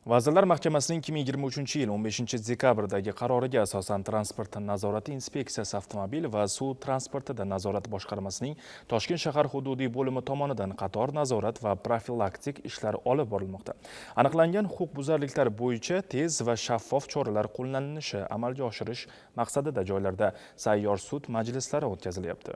Vazirlar Mahkamasining 2023-yil 15 dekabrdagi qaroriga asosan Transport nazorati inspeksiyasi avtomobil va suv transportida nazorat boshqarmasining Toshkent shahar hududiy bo'limi tomonidan qator nazorat va profilaktik ishlar olib borilmoqda. Aniqlangan huquqbuzarliklar bo'yicha tez va shaffof choralar qo'llanilishi amalga oshirish maqsadida joylarda sayyor sud majlislari o'tkazilyapti.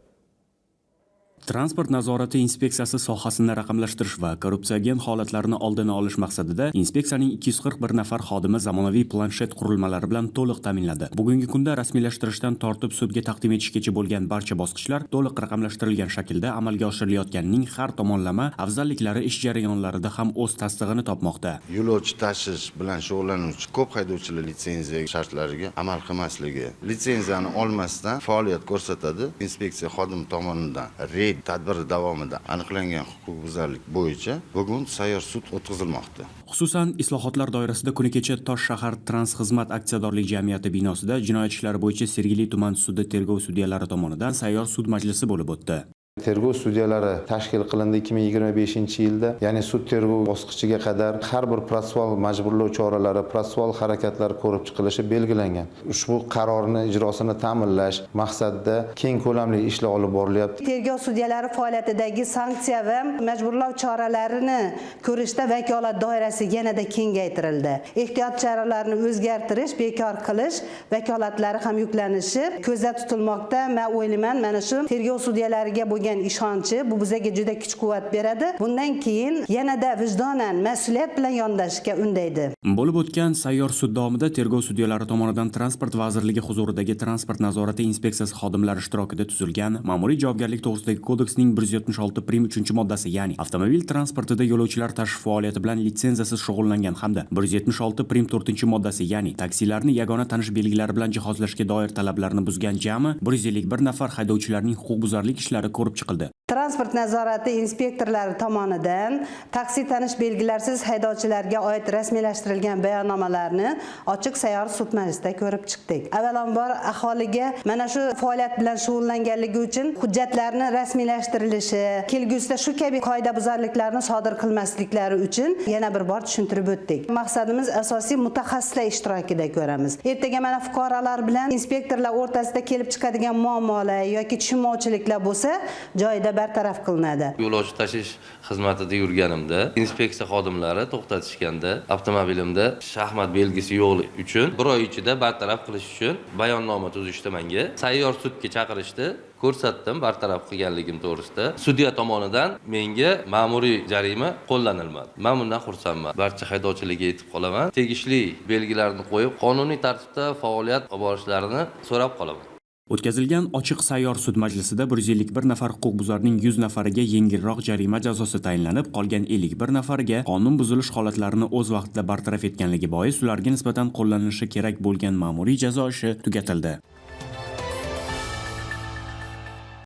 Transport nazorati inspeksiyasi sohasini raqamlashtirish va korrupsiogen holatlarni oldini olish maqsadida inspeksiyaning 241 nafar xodimi zamonaviy planshet qurilmalari bilan to'liq ta'minlandi. Bugungi kunda rasmiylashtirishdan tortib sudga taqdim etishgacha bo'lgan barcha bosqichlar to'liq raqamlashtirilgan shaklda amalga oshirilayotganining har tomonlama afzalliklari ish jarayonlarida ham o'z tasdig'ini topmoqda. Yo'lovchi tashish bilan shug'ullanuvchi ko'p haydovchilar litsenziya shartlariga amal qilmasligi, litsenziyani olmasdan faoliyat ko'rsatadi. Inspeksiya xodimi tomonidan reyd tadbiri davomida aniqlangan huquqbuzarlik bo'yicha bugun sayyor sud o'tkazilmoqda. Xususan, islohotlar doirasida kuni kecha Tosh shahar Transxizmat aksiyadorlik jamiyati binosida jinoyat ishlari bo'yicha Sergeli tuman sudi tergov sudyalari tomonidan sayyor sud majlisi bo'lib o'tdi. Tergov sudyalari tashkil qilindi 2025-yilda, ya'ni sud tergov bosqichiga qadar har bir protsessual majburlov choralari, protsessual harakatlar ko'rib chiqilishi belgilangan. Ushbu qarorni ijrosini ta'minlash maqsadida keng ko'lamli ishlar olib borilyapti. Tergov sudyalari faoliyatidagi sanksiya va majburlov choralarini ko'rishda vakolat doirasi yanada kengaytirildi. Ehtiyot choralarini o'zgartirish, bekor qilish vakolatlari ham yuklanishi ko'zda tutilmoqda. Men o'ylayman, mana shu tergov sudyalariga bo'lgan ishonchi bu bizga juda kuch quvvat beradi. Bundan keyin yanada vijdonan, mas'uliyat bilan yondashishga undaydi. Bo'lib o'tgan sayyor sud davomida tergov sudyalari tomonidan Transport vazirligi huzuridagi Transport nazorati inspeksiyasi xodimlari ishtirokida tuzilgan Ma'muriy javobgarlik to'g'risidagi kodeksning 176 prim 3 moddasi, ya'ni avtomobil transportida yo'lovchilar tashish faoliyati bilan litsenziyasiz shug'ullangan hamda 176 prim 4 moddasi, ya'ni taksilarni yagona tanish belgilari bilan jihozlashga doir talablarni buzgan jami 151 nafar haydovchilarning huquqbuzarlik ishlari ko'rib chiqildi. Transport nazorati inspektorlari tomonidan taksi tanish belgilarsiz haydovchilarga oid rasmiylashtirilgan bayonnomalarni ochiq sayyor sud majlisida ko'rib chiqdik. Avvalambor, aholiga mana shu faoliyat bilan shug'ullanganligi uchun hujjatlarni rasmiylashtirilishi, kelgusida shu kabi qoidabuzarliklarni sodir qilmasliklari uchun yana bir bor tushuntirib o'tdik. Maqsadimiz asosiy mutaxassislar ishtirokida ko'ramiz. Ertaga mana fuqarolar bilan inspektorlar o'rtasida kelib chiqadigan muammolar yoki tushunmovchiliklar bo'lsa, joyida bartaraf qilinadi. Yo'lovchi tashish xizmatida yurganimda inspeksiya xodimlari to'xtatishganda avtomobilimda shaxmat belgisi yo'qligi uchun bir oy ichida bartaraf qilish uchun bayonnoma tuzishdi menga. Sayyor sudga chaqirishdi. Ko'rsatdim bartaraf qilganligim to'g'risida. Sudya tomonidan menga ma'muriy jarima qo'llanilmadi. Man bundan xursandman. Barcha haydovchilarga aytib qolaman. Tegishli belgilarni qo'yib, qonuniy tartibda faoliyat olib borishlarini so'rab qolaman. O'tkazilgan ochiq sayyor sud majlisida 151 nafar huquqbuzarning 100 nafariga yengilroq jarima jazosi tayinlanib, qolgan 51 nafariga qonun buzilish holatlarini o'z vaqtida bartaraf etganligi bois ularga nisbatan qo'llanilishi kerak bo'lgan ma'muriy jazo ishi tugatildi.